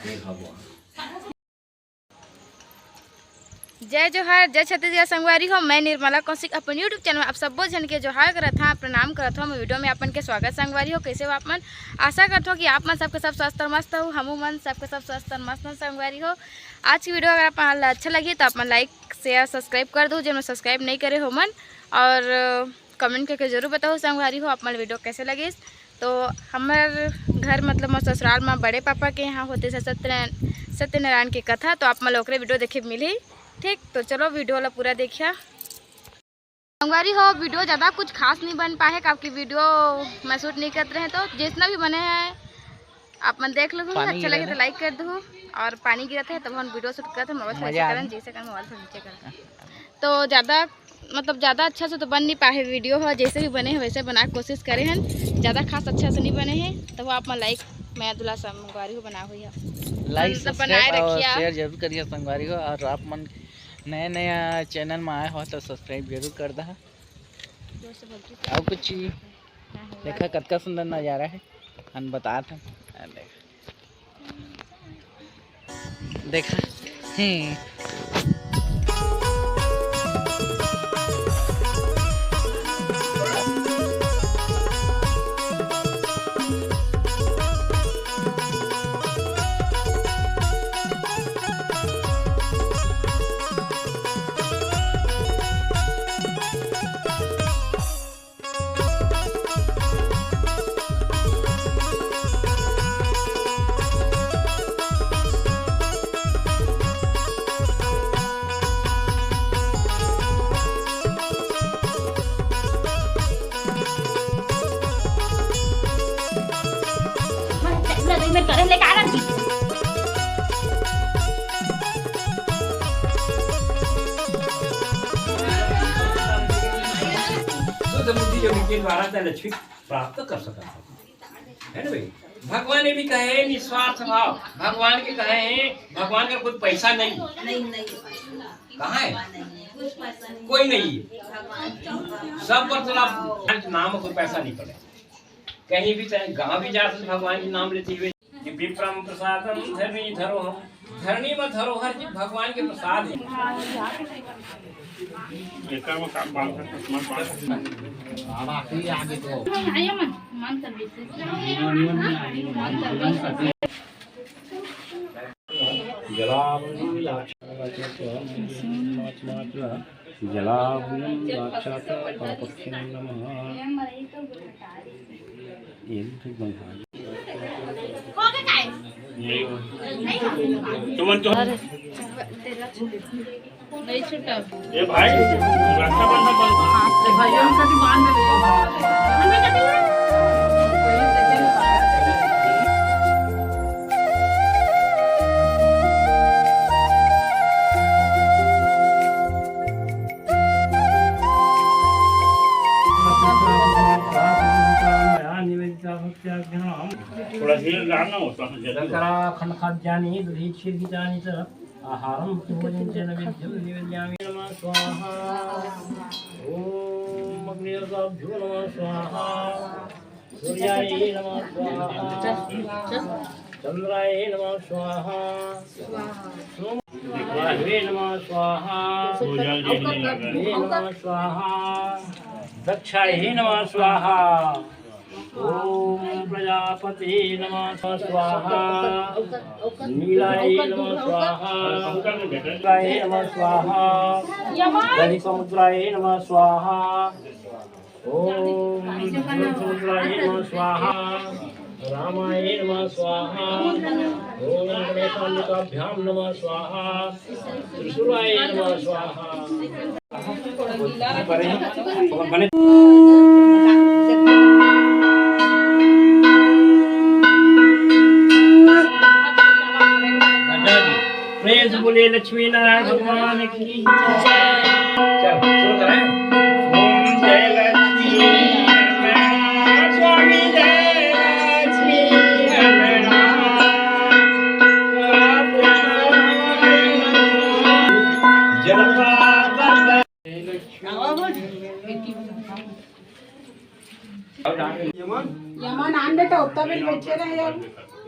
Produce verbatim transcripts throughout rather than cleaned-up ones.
जय जोहार, जय छत्तीसगढ़ संगवारी हो। मैं निर्मला कौशिक अपन YouTube चैनल में आप सब्बो झन के जोहार करत हँव, प्रणाम करत हँव। मैं वीडियो में अपन के स्वागत संगवारी हो। कैसे हो आप मन? आशा करत हँव कि आप मन सबके सब स्वस्थ और मस्त हो, हमू मन सबके सब स्वस्थ और मस्त हो संगवारी हो। आज की वीडियो अगर आप मन ला अच्छा लगी तो आप मन लाइक, शेयर, सब्सक्राइब कर दो, जेन मन सब्सक्राइब नहीं करे हो मन, और कमेंट करके जरूर बताओ संगवारी हो आप मन वीडियो कैसे लगिस। तो हमर घर मतलब मोर ससुराल में बड़े पापा के यहाँ होथे सत्यनारायण, सत्यनारायण के कथा, तो आप मन ला ओकरे वीडियो देखे मिलही। ठीक, तो चलो वीडियो ला पूरा देखिया। संगवारी हो, वीडियो ज़्यादा कुछ खास नहीं बन पाए, काबर कि वीडियो मैं शूट नहीं करत रहे, तो जितना भी बने हैं आप मन देख लो, पानी अच्छा गिरा लगे तो है। लाइक कर दो। और पानी गिरत है तब हम वीडियो शूट करत हैं, मोबाइल से मजा ऐसे आ करन, गया। जैसे करन मोबाइल से नीचे करन। तो ज़्यादा मतलब ज़्यादा अच्छा से तो बन नहीं पाए वीडियो हो, जैसे भी बने हैं वैसे बनाए कोशिश करे हन। ज़्यादा खास अच्छा से नहीं बने हैं, तो वो आप मन लाइक मैं दुला संगवारी हो बना हुई है। लाइक, मतलब बनाए सब्सक्राइब और रखिए आप। शेयर जरूर करिए संगवारी हो। और आप मन नया नया चैनल में आए हो तो सब्सक्राइब जरूर कर दहा। और कुछ ही देखा, कतका सुंदर नजारा है, हम बतात हन। देखा, देखा। हम्म। शुद्ध बुद्धि योगी के द्वारा तैं लक्ष्मी प्राप्त कर सकत हस, है ना भाई? भगवान ने भी कहे निस्वार्थ भाव, भगवान के कहे हैं, भगवान का कोई पैसा नहीं। नहीं, नहीं। कहाँ है? नहीं, कुछ पैसा नहीं। कोई नहीं है। भगवान का सब पर चला, नाम कोई पैसा नहीं पड़े। कहीं भी चाहे गाँव भी जा सकते भगवान के नाम लेते हुए। कि विप्रम प्रसादम धरणी धरोहर, धरणी में धरोहर जी भगवान के प्रसाद है। एकर में काम बांध सकते, मन बांध सकते। अब आखिरी आगे तो। आइए मन, मन कर लीजिए। मन कर लीजिए। जलावयम जलावयम साक्षात पापक्षिणं नमः। ये भी ठीक बन रहा है। तुमन तो नहीं छूटा। ए भाई, रक्षाबंधन बन- भाइयों का भी बांध दे। थोड़ा धीरे गाना होता है, जल्दी। शर्करा खंड खाद्यानि दधि क्षीर गीतानि च आहारं भोजनं च नैवेद्यं निवेदयामि। नमः स्वाहा। ओम अग्निर्वाभ्यो नमः स्वाहा। सूर्याय नमः स्वाहा। चंद्राय नमः स्वाहा। सोम वायवे नमः स्वाहा। अग्नये नमः स्वाहा। दक्षाय नमः स्वाहा। ओम प्रजापति नमः स्वाहा। नीलाय नमः स्वाहा। समुद्राय नमः स्वाहा। दधिसमुद्राय नमः स्वाहा। ओम समुद्राय नमः स्वाहा। रामाय नमः स्वाहा। ओम गणेशान्विताभ्याम नमः स्वाहा। त्रिशूलाय नमः स्वाहा। प्रेम से बोलिए लक्ष्मी नारायण भगवान की जय। चल, शुरू करें। ओम जय लक्ष्मी नारायण स्वामी, जय लक्ष्मी नारायण। जय लक्ष्मी। ये मन आन बेटा, उत्ता बेल बैठे रहे यार।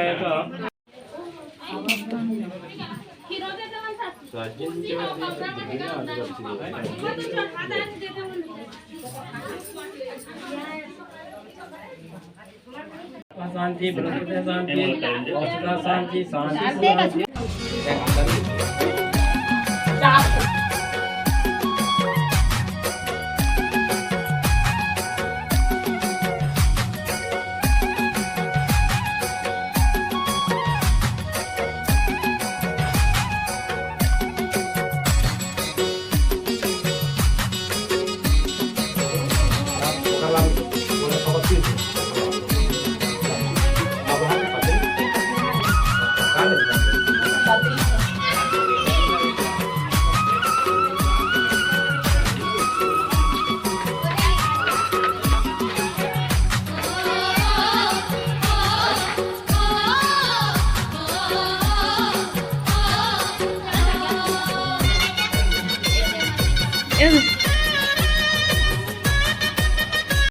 जाएगा। शांति, बृहस्पति शांति, शांति, शांति, शांति।